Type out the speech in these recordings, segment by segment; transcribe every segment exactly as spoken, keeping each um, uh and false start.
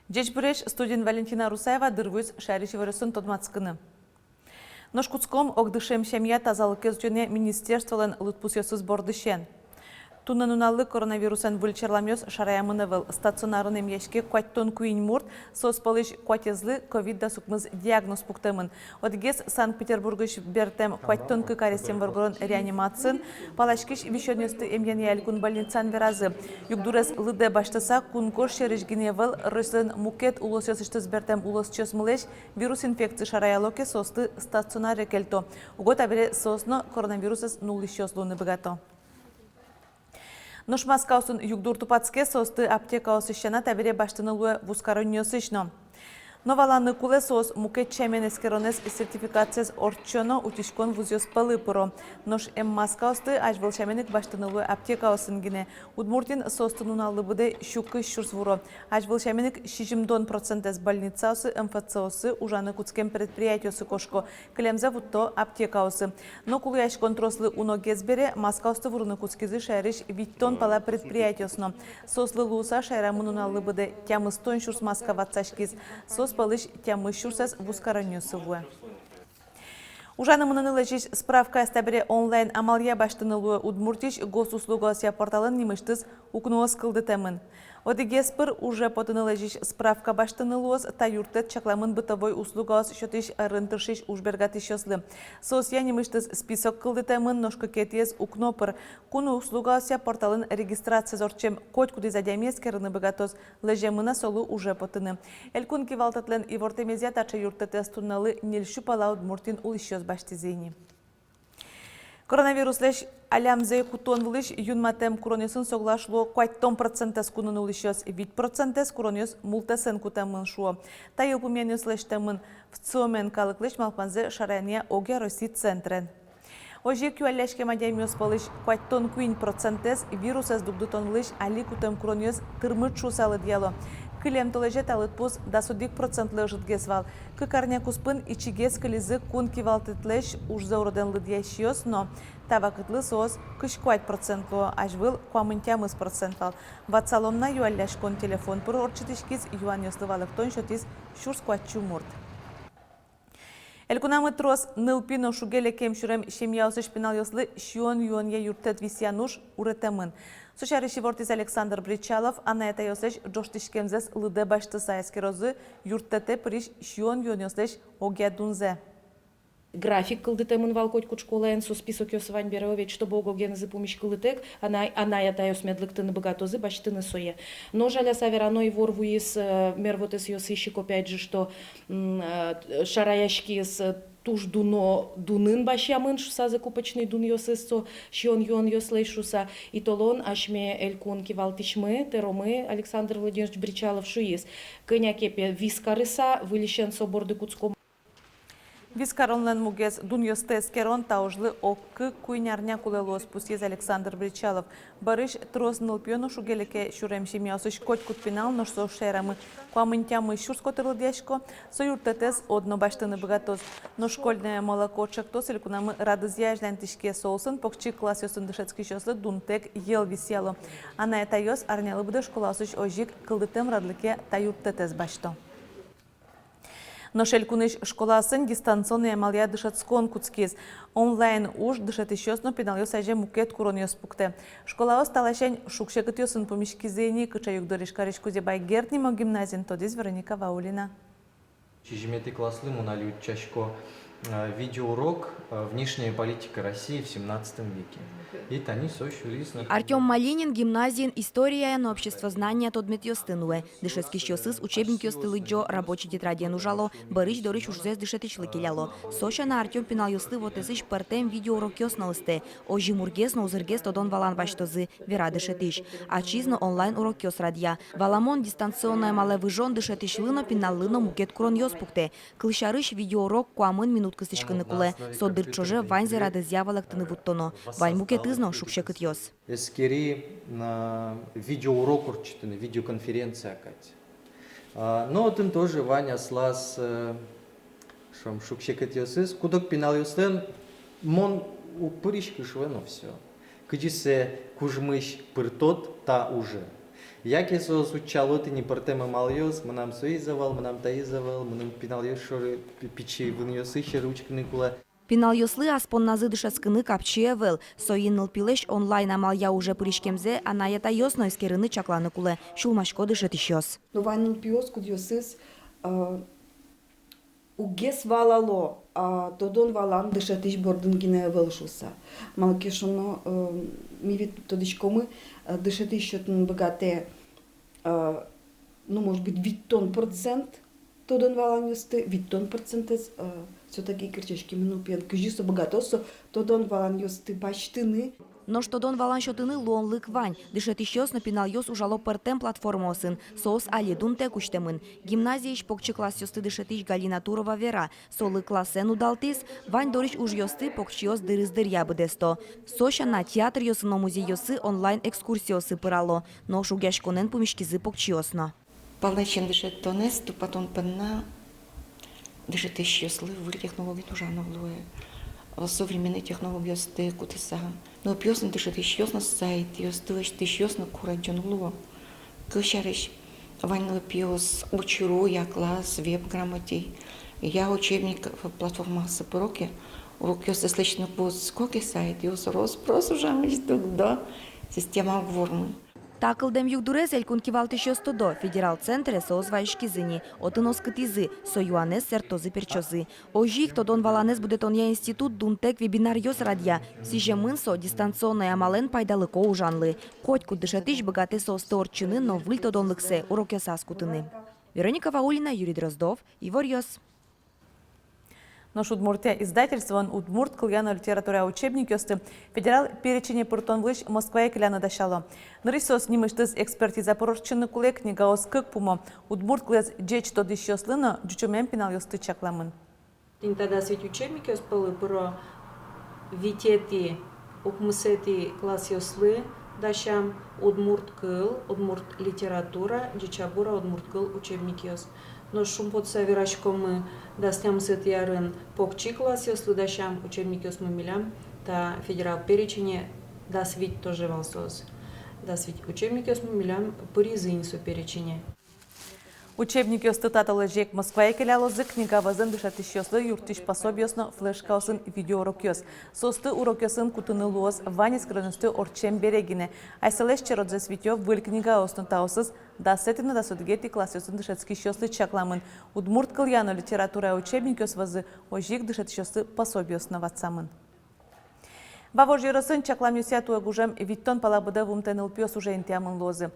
Ӟечбуресь, студиын Валентина Русаева. Дыр вуиз шаерысь иворъёсын тодматскыны. Нош кутском огдышем сямъя тазалыкез утёнъя министерстволэн лыдпусъёсыз бордысен. Туннэ нуналлы коронавирусэн выль черламъёс шараямын ӧвӧл. Стационарын эмъяське куатьтон куинь мурт, соос пӧлысь куатезлы ковид дас укмыс диагноз пуктэмын. Одӥгез Санкт-Петербургысь бертэм, куатьтон кык аресъем воргорон реанимациын. Паласькись висёнъёсты эмъянъя элькун больницаын веразы. Югдурез лыдэ басьтыса, кункож сьӧрысь гинэ ӧвӧл, Россилэн мукет улосъёсысьтыз бертэм улосчиосмылэсь вирус инфекция шараяло ке, соосты стационаре кельто. Уго табере соос но коронавирусэз нуллӥсьёс луыны быгато. Нош маскаосын югдур тупатске, соосты аптекаосысь сяна табере басьтыны луэ вузкаронниосысь но. Но валаны кулэ, соос мукет сямен эскеронэз, сертификациез ортчо но утиськон вузъёс пӧлы пыро. Нош эммаскаосты азьвыл сямен ик басьтыны луэ аптекаосын гинэ. Удмуртиын соосты нуналлы быдэ сю кызь сюрс вуро. Азьвыл сямен ик сизьымдон процентэз больницаосы, МФЦ-осы, ужаны кутскем предприятиосы кошко. Кылемзэ вутто аптекаосы. Но кулэяськон трослы уногес бере, маскаосты вурыны кутскизы шаерысь витьтон пала предприятиос но. Соослы луыса, шаерамы нуналлы быдэ тямыстон сюрс маска ватсаськиз. Соос пӧлысь тямыс сюрсэз вузкаронниосы вуэ. Ужаны мыныны лэзись справкаез табере онлайн амалъя басьтыны луэ. Удмуртиысь госуслугаосъя порталын нимысьтыз укноос кылдытэмын. Одӥгез пыр уже потыны лэзись справка басьтыны луоз. Та юрттэт чакламын бытовой услугаос сётӥсь ӧрын тыршись уж бергатӥсьёслы. Соосъя нимысьтыз список кылдытэмын, нош кыкетӥез укно пыр. Кун услугаосъя порталын регистрациез ортчем котькудӥз адями эскерыны быгатоз, лэземын-а солы уже потыны. Элькун кивалтэтлэн ивортэмезъя, таӵе юрттэтэз туннэлы ньыль сю пала Удмуртиын улӥсьёс басьтӥзы ини. Коронавируслэсь алямзэ кутон вылысь юнматэм куронъёсын соглаш луо куатьтон процентэз кунын улӥсьёс, вить процентэз куронъёс мултэсэн кутэмын, шуо. Та йылпумъянъёс лэсьтэмын ВЦИОМен калыклэсь малпанзэ шараянъя огъя Россиысь центрен. Озьы ик юалляськем адямиос пӧлысь куатьтон куинь процентэз вирусэз дугдытон вылысь али кутэм куронъёс тырмыт шуыса лыдъяло. Кылем толэзе та лыдпус дас одӥг процентлы ӧжытгес вал. Кык арня куспын ичигес кылизы кун кивалтэтлэсь ужзэ уродэн лыдъясьёс но. Та вакытлы соос кызь куать процент луо, азьвыл куамын тямыс процент вал. Ватсалом на, юалляськон телефон пыр ортчытӥськиз, юанъёслы валэктон сётӥз сюрс куать сю мурт. Элькунамы трос нылпи но шуге-лекем сюрем семьяосысь пиналъёслы сиён-юонъя юрттэт висъян уж уретэмын. Со сярысь ивортӥз Александр Бречалов. Анай-атайёслэсь ӝожтӥськемзэс лыдэ басьтыса, эскерозы юрттэтэ пырись сиён-юонъёслэсь огъя дунзэ. График кылдытэмын вал котькуд школаын, со списокъёс вань бере, ведь, чтобы ог-огенызы пумиськылытэк, анай, анай-атайёс мед лыктыны быгатозы басьтыны сое. Но жаляса верано, ивор вуиз, э, мервотэсъёсысь ик, опять же, что, м, э, шараяськиз, э, туж дуно дунын басьямын шуса, закупочный дунъёсыз со сиён-юонъёслэсь шуса. И толон асьме элькун кивалтӥсьмы, тӧромы Александр Владимирович Бречалов шуиз: кӧня ке пе вискарыса, выльысен со борды кутском. Вискаронлэн мугез дунъёсты эскерон. Та ужлы ог кык-куинь арня кулэ луоз, пусйиз Александр Бречалов. Бӧрысь трос нылпиё но шуге-леке сюрем семьяосысь котькуд пинал, нош соос шаерамы куамын тямыс сюрс котыр лыдъясько, со юрттэтэз одно басьтыны быгатоз. Но «Школьное молоко» ӵектос элькунамы радызъя азьланьтӥське. Со улсын покчи классъёсын дышетскисьёслы дунтэк йӧл висъяло. Анай-атайёс арнялы быдэ школаосысь озьы ик кылдытэм радлыке та юрттэтэз басьто. Нош элькунысь школаосын дистанционной амалъя дышетскон кутскиз. Онлайн уж дышетӥсьёс но пиналъёс азе мукет куронъёс пуктэ. Школаос та ласянь шуг-секытъёсын пумиськизы ини. Кыӵе югдур Ижкарысь Кузебай Герд нимо гимназиын, тодӥз Вероника Ваулина. Сизьыметӥ класслы мон али утчасько, э, видеоурок, э, «Внешняя политика России в семнадцатом веке». И тани со сюриз на... Артём Малинин гимназиын история но обществознание тодметъёсты нуэ. Дышетскисьёсыз учебникъёсты лыдӟо, рабочий тетраден ужало, бӧрысь дорысь ужзэс дышетӥсьлы келяло. Со сяна Артём пиналъёслы вотэсысь пӧртэм видеоурокъёс но ыстэ. Озьы мургес но узыргес тодон-валан басьтозы, вера дышетӥсь. Ачиз но онлайн урокъёс радъя. Валамон, дистанционной амалэ выжон дышетӥсьлы но, пиналлы но мукет куронъёс пуктэ. Кылсярысь, видеоурок куамын минут кыстӥськыны кулэ. Со дыр ӵоже ваньзэ радэзъя валэктыны вуттоно. Вань мукетыз но шуг-секытъёс. Эскери на видеоурок ортчытыны, видеоконференция кадь. А, но отын тоже вань аслаз, э, шуом, шуг-секытъёсыз, куд-ог пиналъёслэн мон уг пыриськы шуэ но всё. Кызьы сое кужмысь пыртод та уже. Яке соос утчало тӥни пӧртэм амалъёс, мынам соиз ӧвӧл, мынам таиз ӧвӧл, мыным пиналъёс шоры, пи-, пичи вынъёсы шоры учкыны кулэ. Пиналъёслы ас понназы дышетскыны капчи ӧвӧл. Соин нылпилэсь онлайн амалъя уже пыриськемзэ анай-атайёс но эскерыны, чакланы кулэ, сюлмасько дышетӥсьёс. Но вань нылпиос, кудъёсыз, э, уггес валало, а, тодон-валан дышетӥсь бордын гинэ ӧвӧл шуыса. Малы ке шуоно, э, ми ведь тодӥськомы, э, дышетӥсь сётыны быгатэ, э, ну, может быть, витьтон процент тодон-валанъёсты, витьтон процентэз, э, всё-таки кырӟаськемын нылпиен, кызьы со быгатоз со тодон-валанъёсты басьтыны. Нош тодон-валан сётыны луонлык вань. Дышетӥсьёс но пиналъёс ужало пӧртэм платформаосын. Соос али дунтэк усьтэмын. Гимназиысь покчи классъёсты дышетӥсь Галина Турова вера, солы классэн удалтӥз, вань дорысь ужъёсты покчиос дырыз дыръя быдэсто. Со сяна, театръёсы но музейёсы онлайн экскурсиосы пырало. Нош шугъяськонэн пумиськизы покчиос но. Палачен дышетонэз тупатон понна дышетӥсьёслы выль технологиен ужано луэ, современной технологиосты кутыса. Нылпиос но, дышетӥсьёс но, сайтъёсты лэсьтӥсьёс но курадӟоно луо. Кылсярысь, вань нылпиос «Учыру» я «Класс», «Веб-грамотей» я учебник платформаосы пыро ке, урокъёссэс лэсьтыны кутско ке, сайтъёс рос-прос ужамысь дугдо, система уг вормы. Та кылдэм югдурез элькун кивалтӥсьёс тодо, федерал центре соос вазиськизы ни, отын оскытӥзы, со юанэз сэрттозы-пертчозы. Озьы ик тодон-валанэз будэтонъя институт дунтэк вебинаръёс радъя. Сӥземын со дистанционной амалэн пайдалыко ужанлы. Котькуд дышетӥсь быгатэ соосты ортчыны но выль тодонлыксэ урокъёсаз кутыны. Вероника Ваулина, Юрий Дроздов, «Иворъёс». Нош «Удмуртия» издательствоын удмурт кылъя но литературая учебникъёсты федерал перечене пыртон вылысь Москвае келяны дасяло. Нырысь соос нимысьтыз экспертиза пыр ортчыны кулэ, книгаос кык пумо: удмурт кылэз ӟеч тодӥсьёслы но ӟучомем пиналъёслы чакламын. Тӥни та дас вить учебникъёс пӧлы пыро витетӥ, укмысэтӥ классъёслы дасям удмурт кыл, удмурт литература, ӟечбура удмурт кыл учебникъёс. Нош шумпотыса вераськомы, дас тямысэтӥ арын покчи классъёслы дасям учебникъёсмы милям та федерал перечене дас вить тоже вал соос. Дас вить учебникъёсмы милям пыризы ини со перечене. Учебникъёсты та толэзе ик Москвае келялозы, книга вӧзын дышетӥсьёслы юрттӥсь пособиос но флешкаосын видеоурокъёс. Соосты урокъёсын кутыны луоз вань эскеронъёсты ортчем бере гинэ. Асьсэлэсь черодзэс витё выль книгаос но, таосыз дасэтӥ но дас одӥгетӥ классъёсын дышетскисьёслы чакламын. Удмурт кылъя но литературая учебникъёс вӧзы, озьы ик дышетӥсьёслы пособиос но ватсамын. Вавож ёросын чакламъёсъя туэ гужем витьтон пала быдэ вуымтэ нылпиос уже интыямын луозы.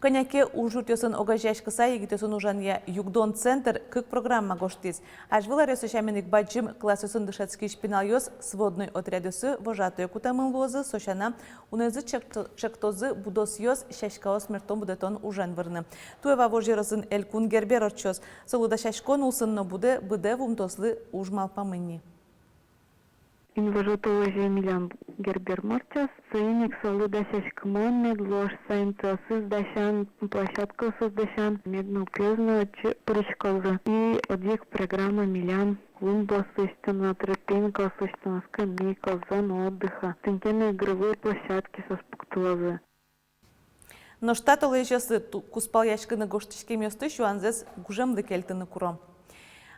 Кӧня ке ужъюртъёсын огазеяськыса, егитъёсын ужанъя «Югдон» центр кык программа гожтӥз. Азьвыл аръёсы сямен ик бадӟым классъёсын дышетскись пиналъёс сводной отрядъёсы вожатые кутэмын луозы, со сяна, унэзы чекто-, чектозы будосъёс, сяськаос мертон-будэтон ужен вырны. Туэ Вавож ёросын Элькун Гербер ортчоз. Солы дасяськон улсын но будэ быдэ вуымтэослы уж малпамын ни. Инвожо толэзе милям Гербер ортчоз, соин ик солы дасяськымон, мед луоз шуса интыосыз дасян, площадкаосыз дасян, мед нылпиос но отчы пыриськозы. И одӥг программа милям: клумбаос лэсьтоно, тропинкаос лэсьтоно, скамейка, зона отдыха, тӥни ке но игровые площадкаос пуктылозы. Нош та толэзьёсы ту-, кузпалъяськыны гожтӥськемъёсты юанзэс гужемлы кельтыны куро.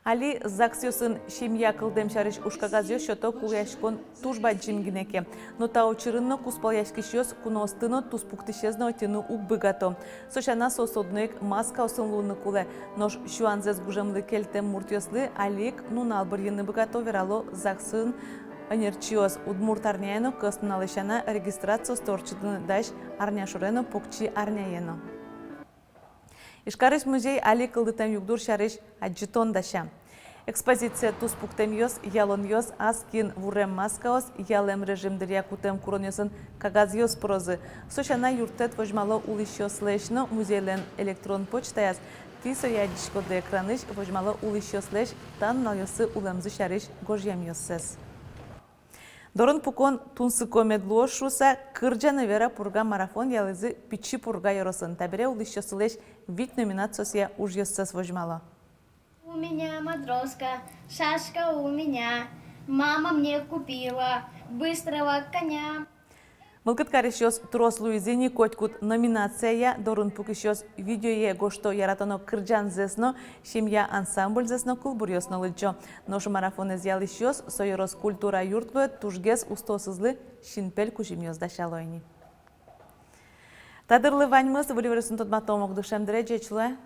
Али ЗАГСъёсын семья кылдэм сярысь ужкагазъёс сёто кулэяськон туж бадӟым гинэ ке. Но та учырын но кузпалъяськисьёс куноосты но, туспуктӥсез но ӧтьыны уг быгато. Со сяна, соос одно ик маскаосын луыны кулэ. Нош юанзэс гужемлы кельтэм муртъёслы али ик нунал бырйыны быгато, верало ЗАГСын ӧнерчиос. Удмурт арняе но кӧснуналэ сяна регистрациосты ортчытыны дась арня шоре но, покчи арняе но. Ижкарысь музей али кылдытэм югдур сярысь адӟытон дася. Экспозицие туспуктэмъёс, ялонъёс, ас киын вурем маскаос, ялэм режим дыръя кутэм куронъёсын кагазъёс пырозы. Со сяна, юрттэт возьмало улӥсьёслэсь но музейлэн электрон почтаяз Тӥ сое адӟиськоды экранысь, возьмало улӥсьёслэсь та нуналъёсы улэмзы сярысь гожъямъёссэс. Дорын пукон тунсыко мед луоз шуыса, «Кырӟан но вера, Пурга» марафон ялӥзы Пичи Пурга ёросын. Табере улӥсьёсылэсь вить номинациосъя ужъёссэс возьмало. У меня матроска, шашка у меня, мама мне купила быстрого коня. Мылкыд карисьёс трос луизы ни котькуд номинацияя. Дорын пукисьёс видеое гожто яратоно кырӟанзэс но, семья ансамбльзэс но, кылбуръёс но лыдӟо. Нош марафонэз ялӥсьёс, со ёрос культура юрт луэ, тужгес устоосызлы синпель кузьымъёс дасяло ини. Та дырлы ваньмыз. Выль иворъёсын тодматом ук дышем дыре. Ӟеч луэ.